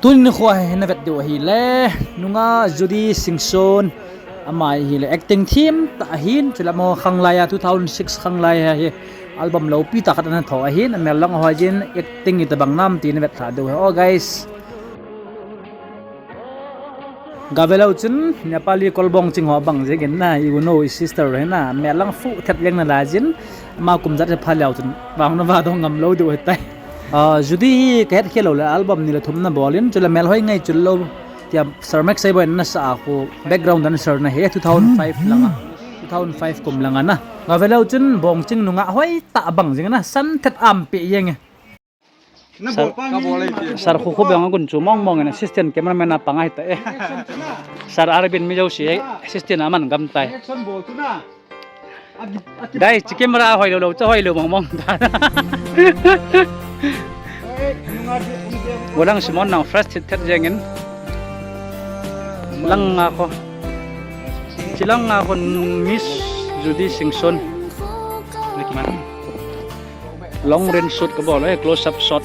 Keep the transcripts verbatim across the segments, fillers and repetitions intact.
Tuni nikho hi na vet diu ahile, nungah Judy Singson, ama hi le acting thim tah ahin, chule amaho khanglai a two thousand six khanglai a hi album lopi tah khat ana tho ahin, amel lang ho jin acting itobang nam ti na vet lha diu ahi. Oh guys. Gavelou chun Nepali kol bongching ho bang jing in na, i u no i sister ho hi na, amel lang fuh thet jeng nalai jin, ama kum jat hi pha leu chun vang na va dong ngam lou diu ahitai. Ah, Judy hi ka het khel lou le album ni le thum na bol in, chule mel hoi ngai chul lou. Tia Sir Max Seiboi na sa a khu background dancer na hi two thousand five langa, two thousand five kum langa na. Gavelou chun bongching nungah hoi tah bang jing na, san thet am pe jeng e. Sir, Sir khu khu bang a gun chu mong mong in assistant cameraman a pang ahi ta e. Sir Arvin mi jouse assistant a man gam tai. Guys, chi camera hoi lou lou, cha hoi lou mong mong ta. Golang Simon nang fresh thet thet jeng in. Lang nga kho. Chi lang nga kho Miss Judy Singson. Lik man. Long range shoot ka bol e, close up shot.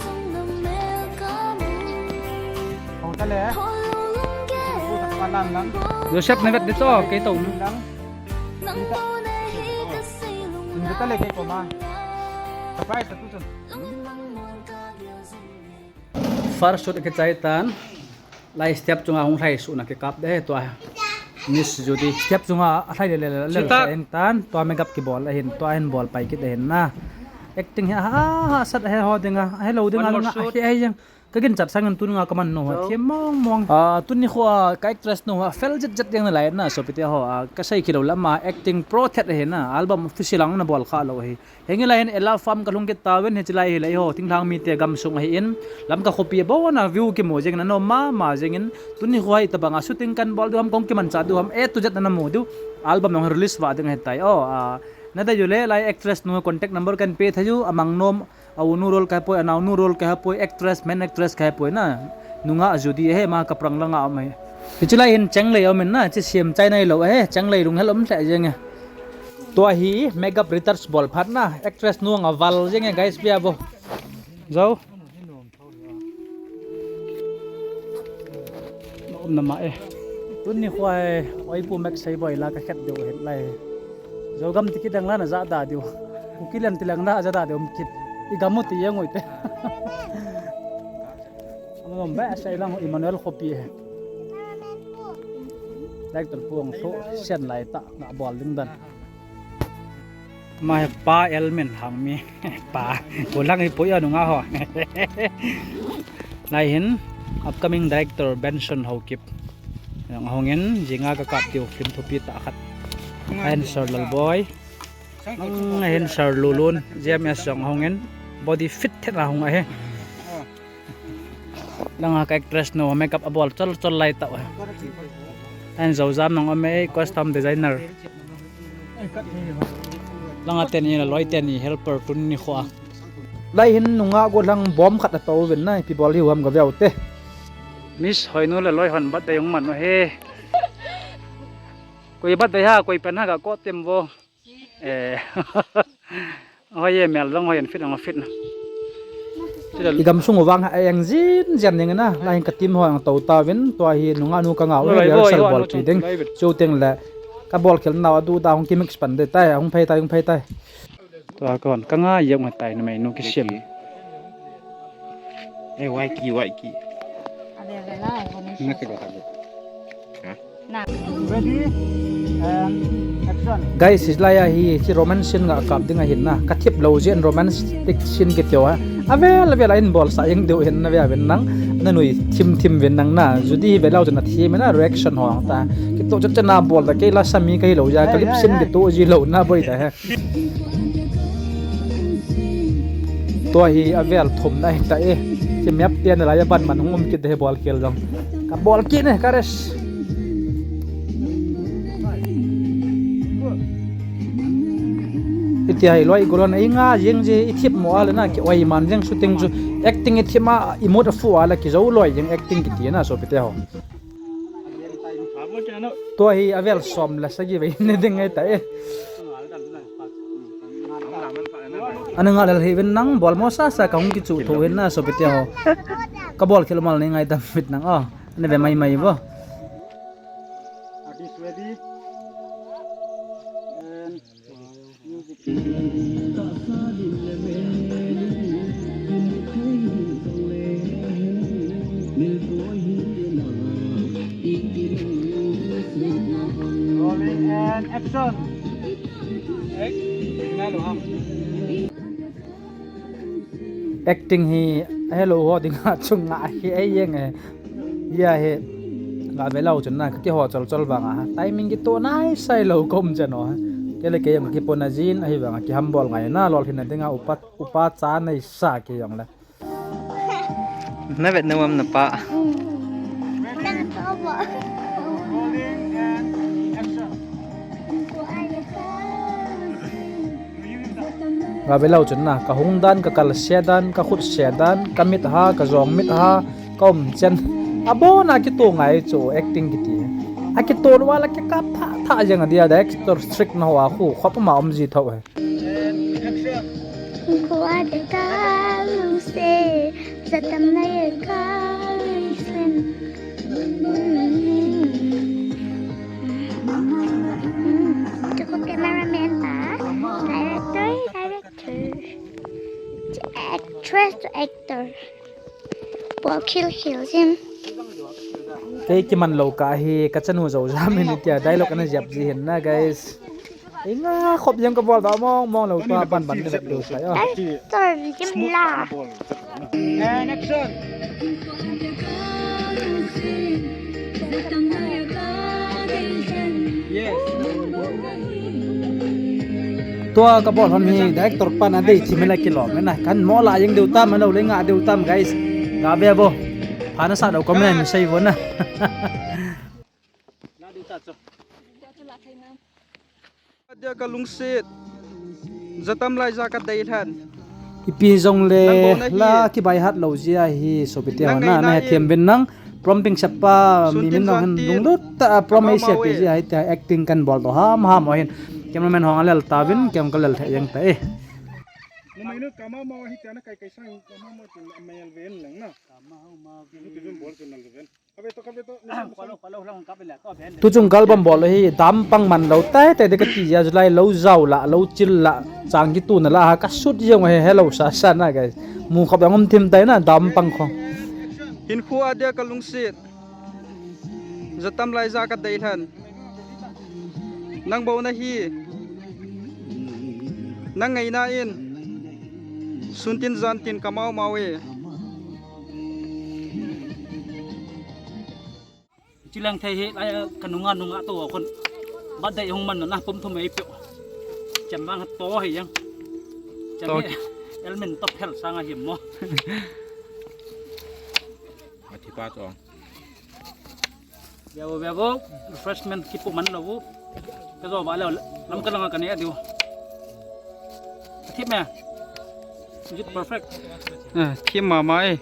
Joseph na vet di to, kei to na. First shoot kichai tan. Lai step chunga hung lhai suhna kikap de tua. Miss Judy. Step chunga a lhai le le le le sa eng tan, tua makeup kibol ahin, tua ahin bol pai kit ahin na. Acting hi ha ha sat he ho dinga, he lou dinga. One more shoot. He he jeng. Ka ginchat sangin tun nga ka man nou ha, thiam mong mong. Ah, tuni nikho a ka actress nou ha, fel jet jet jeng nalai na, sopite ho, ah, ka sei khel lou le ama acting pro thet ahi na, album official ang na bol kha lou ahi. Henge lai hin Ella Farm ka lhung kit tauvin, hiche lai hi le eiho, thinglhang mite gamsung ahi in, Lamka khopi a bon a view kimu jeng na, nom mama jeng in, tuni nikho hi itobang a shooting kan bol diu ham, kong kimanchah diu ham, A to Z na mu diu, album jong release va ding ahitai, oh, ah, na dei u le, lai actress nou contact number kan pe thei u, amang nom, A u nu role kahe poi, a nao nu role kahe poi, actress, main actress kahe poi na. Nungah Judy ahi, ama Kaprang langa um ahi. Hiche lai hin Chenglei um in na, hiche siam chai nai lou ahi, Chenglei lung hel um lheh jeng e. Tua hi makeup retouch bol phat na, actress nu nga val jeng e, guys, bia bo. Jou. Na um na ma e. Tuni nikho hi, oi pu Max Seiboi la ka khet diu hin lai. Jou gam ti kidang la na ja da diu. Kuki lem ti lang la ja da diu um kit. I gam u ti jeng u hite. Ama nom be sei lang Emmanuel khopi he. Director pu ang tho sen lai tah na bol ding dan. Ama hi Pa Elmin Hangmi. Pa. Golang hi poi a nungah ho. Lai hin upcoming director Benson Haokip jong ahung in, jinga ka kap diu film thupi tah khat. Ahin Sir Lalboi. Ahin Sir Lulun, J M S jong ahung in, body fit thet a hung ahi. Langa ka actress nou, makeup abol chol chol lai tah. Ahin Joujam nang um e, costume designer. Langa teni, la loi teni, helper tuni nikho a. Lai hin nungah golang bom khat ato uvin na, ipi bol hiu ham ka veu te. Miss Hoinu le loi hon birthday hung man u ahi. Koi birthday ham, koi pen ham ga ko tem vo. Eh. Hoi e, mel long hoi en fit long fit na. I gamsung u vang a eng jin jin ning na, lai hin ka team ho ang to tauvin, tua hi nungah nu ka ngah u, rehearsal bol pi ding. Chu teng le ka bol khel nau a du da hung ki mix pan de tai, hung phei tai, hung phei tai. Tua kon ka nga yong tai na mai nu ki siam. Eh, wai ki, wai ki. Na ki ba ta. Ready? And action. Guys, hilai a hi, hi romance scene nga kap ding ahin na. Ka thip lou jeh in romantic scene kiti u a. Avel, avel a hin bol sa jeng diu hin na ve uvin nang. Na nui thim thim uvin nang na. Judy hi ve leu chun athim in a reaction ho ang ta. Kito chet chet na bol ta kei la sami ka hi lou ja. Ka lip sync kito ji lou na boi ta he. Tua hi avel thum na hi ta e. Ki map te na lai a ban man hung um kit de bol khel jong. Ka bol kit ne, ka rest. Iti a hi loi golon a i nga jeng je i thip mo a le na ki oi man jeng shooting chu acting i thim a i mut a fu a le ki jou loi jeng acting kiti na sopite ho. Tua hi avel som le sagi vei ni ding ngai ta e. Ana nga lel hi uvin nang bol mo sa sa ka hung kichu tho hin na sopite ho. Kabol khel mal nei ngaidam uvin lang o. Nave mai mai vo. Artist ready. And music. Rolling and action. Hey, ngai lou ham. Acting hi ahelou ho dinga chunga hi ei jeng e. Hia hi, gave lou chun na, kakihou chol chol vanga, timing kitoh naisai lou ka um chan o. Kei le kei jong kakipona jin, ahivanga kihambol ngai na, lolhinna dinga upa, upa cha neisa kei jong le. Na vet nom am na pa? Gave lou chun na, kahung dan, kakal se dan, kakhut se dan, kamit ha, kajong mit ha, kaum chen. Abona kitoh ngai chu acting kiti. Akitoh lou a la kikap tha tha jeng a dia, director strict na ho a khu khop ma um ji tho e. Kua de ka lungse, jatam lai ka lungsen. Tuku cameraman pa, director, director. Actress to actor. Bol khel khel jin. Kei kiman lou ka hi, kachanu jou jam in tia dialogue ana jep ji hin na, guys. Inga khop jeng kabol da mong mong lou pa ban ban na vet lou sai o. Director jim la. And action. Yes. Tua kabol hon hi director pan adei thim le kilom na. Kan mo la jeng deu tam, ano le nga deu tam, guys. Gave vo. Pha nasa lou comment sei vo na. Dia ka lungset. Jatam lai ja ka dei lhan. Ipi jong le la kibai hat lou jia hi sopite ho na, na hethem uvin lang. Prom ping sep pa mi min nong han lunglut ta, prom ei se pe ji hai ta, acting kan bol to ham ham o hin. Cameraman hong alel ta uvin, kem ka lel the jeng ta e. Numei nu kama ma hi ta na, kai kai sang kama ma tin amel ven lang na. Kama ma ven. Tuchung kal bam bol hi dam pang man lou tai tai de kati jia, July lou jao la, lou chil la, chang kitu na la ha, kasut jong he, hello sa sa na, guys. Mu khop jong um thim tai na, dam pang kho. Hinkho a dia ka lungset. Jatam lai ja ka dei lhan. Nang bou na hi. Nang ngaina in. Sun tin jan tin ka mau mau e. Chilang thei hi, ai, ka nunga nunga to khun. Birthday hung man na pum thum ei pyo. Chem bang to hi jang. Chem to hi, elmen to phel sanga hi mo. Ati pa to. Bebo, bebo, refreshment kipu man lou. Ka jo ba lou, lam ka lang ka ne diu. Thim me. Is it perfect? Ah, thim mama e.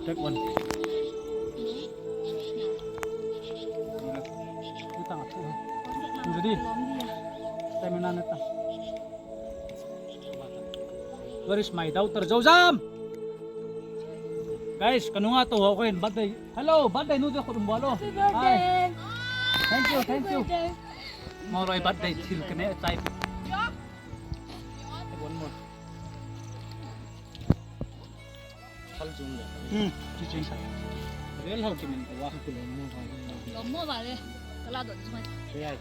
Take one. Utang aku. Jadi, stamina neta. Where is my daughter, Jojam? Guys, ka nunga to ho ko in birthday. Hello, birthday nu jo khudum bolo. Happy birthday. Thank you, thank you. Happy birthday. Moroi birthday thil kene type. One more. Khal jung le. Hmm. Chi chi sa. Rel hau ki min ko wa. Lom mo ba le. Kala don jung. Re ai.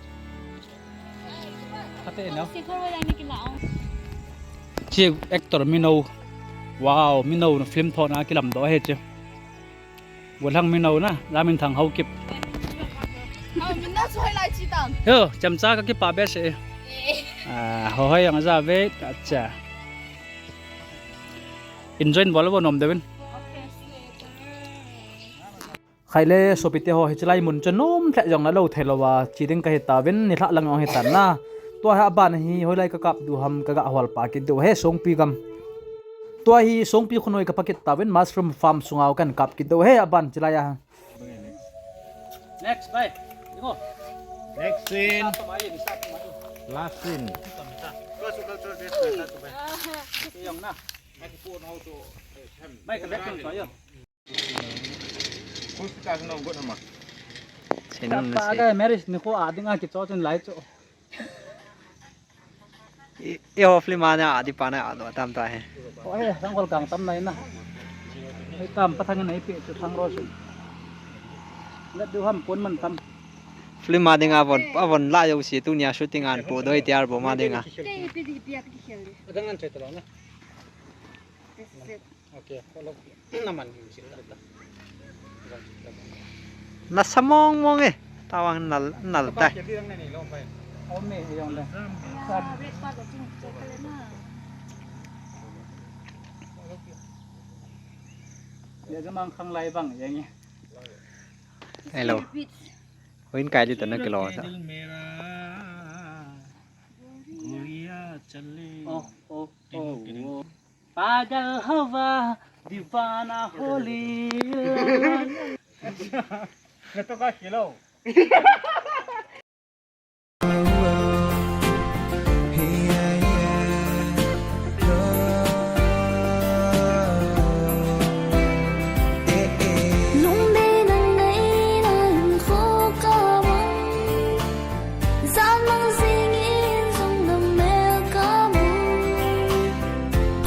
Khate na. Si khor wa ni ki la. Chi actor Mino. Wow, Mino na film tho na ki lam do he chi. Golhang Mino na, Ramin Thang Haokip. Hau, min na soi lai chi tang. Yo, chamcha ka kipa be se. Eh. Ah, ho hoi ang ja ve, acha. Enjoy bol bo nom devin. Khai le sopite ho, hichelai mun chu nom thle jong la lo thei lo va, chi ding ka hi ta vin, ni thla lang jong hi tan na. Tua hi aban hi hoilai ka kap diu ham ka ga hol pa kit diu he Songpi gam. Tua hi Songpi khonoi ka pa kit ta vin, mushroom farm sunga kan kap kit diu he aban chilai a. Next, bhai. Dekho. Next scene. Last scene. Bhai, ka bag kong choi yo. Kung sika sung nong got hama. Sin Ka nong pa nasi. Ka marriage nikho a dinga kicho chun lai chu. I, i ho film a na adi pa na ado tam ta he. Oi, sang kol kang tam nai na. Ei tam pa thang nei pi chu thang ro su. Let du ham pon man tam. Film a dinga von, a von la yo si tunia shooting an po doi tiar bo ma dinga. Te ipi di ipi a ki khel di. Adang an choi ta lo na. This is it. Okay, follow. Naman yung sila. Na samong mong eh. Tawang nal, nal ta. Hello. Huin kai di tanah kilo ta. Oh, oh, oh, oh. Pagal hawa, divana holi. Natoka kilo.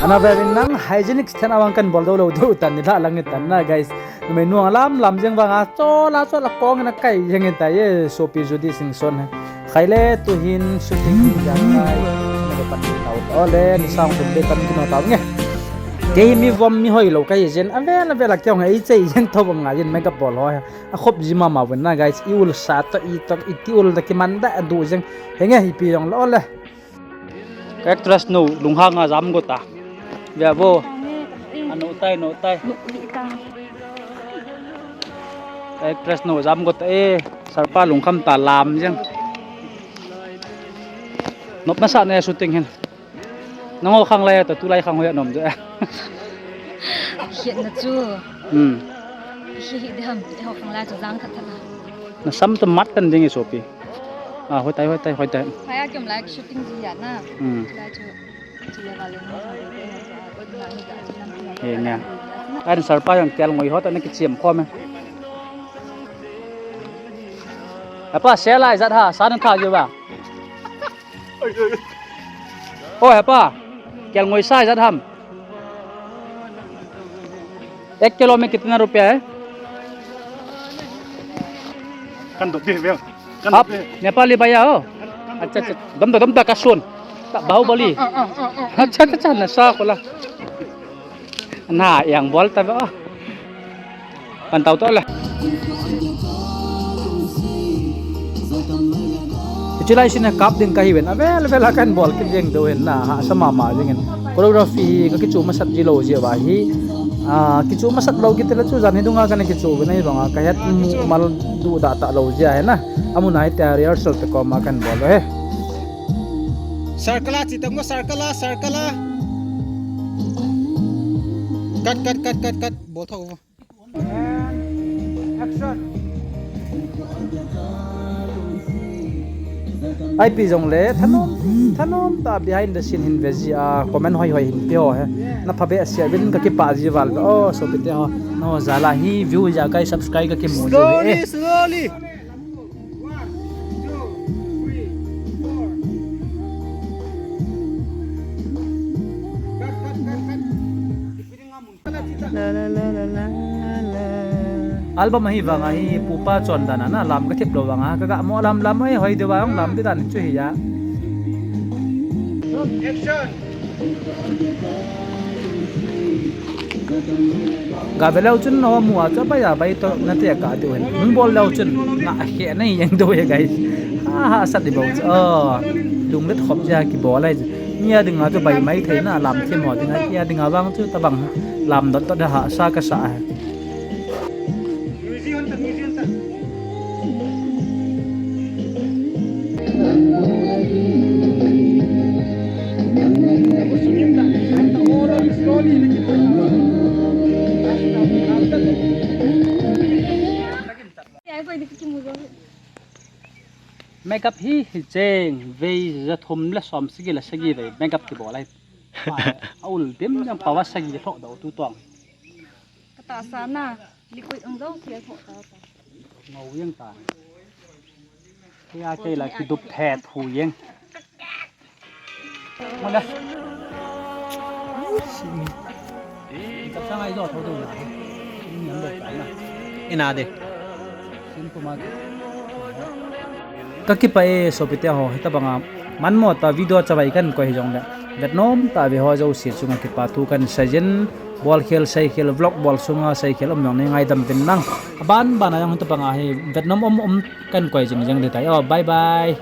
Ana veuvin lang, hygienic stand awang kan bol dou lou dou tan ni la lang tan na, guys. Numei nu alam lam jeng vang a, chola chola kong na kai jeng ta ye, sopi Judy Singson. Khai le tu hin shooting hi jang kai. Na le pan tau to le, ni sang tum le pan kino tau nge. Kei mi vom mi hoi lou kai jen, avel avel a kei ong ei chei jen tho bang a jen makeup bol ho. A khop ji mama vun na, guys, i ul sa to, i to, i ti ul ta kiman da du jeng. Henge, ipi jong lo le. Ka actress nu lunghang a jam got a. Via vo. Anu tai, no tai. Ka actress nu jam got a e. Sarpa lungkham ta lam jeng. Nop na sa ne shooting hin. Nang ho khang lai ta, tu lai khang hoi a nom je. Khiet na chu. Hmm. Hi hi de ham, ho khang lai chu jang khat khat na. Na sam ta mat tan ding i sopi. Ah, hoi tai, hoi tai, hoi tai. Phai a kem lai shooting ji ya na. Hmm. Lai chu. Chu le va le ni. He nya. An Sarpa jong kel ngoi ho ta na kichem khom e. Apa, se lai jat ha, sa nang kha je ba. ओ हेपा, kelngoi sa jat ham? एक kilo में कितना रुपया है? Kan dop deh, Bel. Kan आप dop deh. Nepali भैया हो? Kan dop deh. अच्छा, अच्छा। दम दो, दम दो, कसून। बाहुबली। अच्छा, अच्छा, अच्छा, नशा खोला। Na, yang bol ta ba. Kan tau to le. Hichu lai sin a kap ding kahi ven. Avel, avel a kan bol kit jeng deu hen na. Hahsa mama jeng hen. Choreography ka kichu masat ji lou jeh uva hi. Ah, kichu masat lou kit le chu jan hi dunga kan kichu ve na hi banga. Ka het mu mal du da ta lou jeh a hi na. Amun a hi te rehearsal te kom a kan bol he. Circle a, chi tang mo, circle a, circle a. Cut, cut, cut, cut, cut. Bol tho. Action. Ipi jong le, thanom, thanom ta behind the scene hin ve ji a, comment hoi hoi hin pe ho he. Na pha be a sia vin ka kipah ji val. Oh, sopi te ho. No, jala hi view ja kai subscribe ka kimu ji. Slowly, he. Slowly. One, two, three, four. Cut, cut, cut, cut. Album ahi vang ahi, pupa chon dan a na lam ka thip lou vang a, ka ga mo lam lam hoi hoi deu vang lam di dan chu hi a. Action. Ga ve leu chun na mu a chu bai a bai to na te ka diu hen. Hung bol leu chun na a khe na yang do ye guys. Ha ha sa di bol chu. Oh, lunglet khop ja ki bol ai. Nia dinga chu bai mai thei na lam thim ho dinga. Nia dinga vang chu tabang lam dot dot ha sa ka sa. Makeup hi hicheng vei jathum le som sagi le sagi vei makeup kibol ahi. Aul dim jang power sagi lhoh dou tu tong. Kata sana liquid ang dou sia tho ta ta. Ngau yang ta. Kei a kei la kidup phe phu yang. Mala. Ina de. Ka kipah e sopite ho, hitabanga manmo ta video chavai kan koi hijongle, vetnom tave ho jouse chunga kipa thu kan seijin, bolkhel seikhel vlog bol sunga seikhel um jong nei ngaidam uvin lang. Aban bana jong hitabanga hi vetnom um um kan koi jing jing ding tai. Oh, bye bye.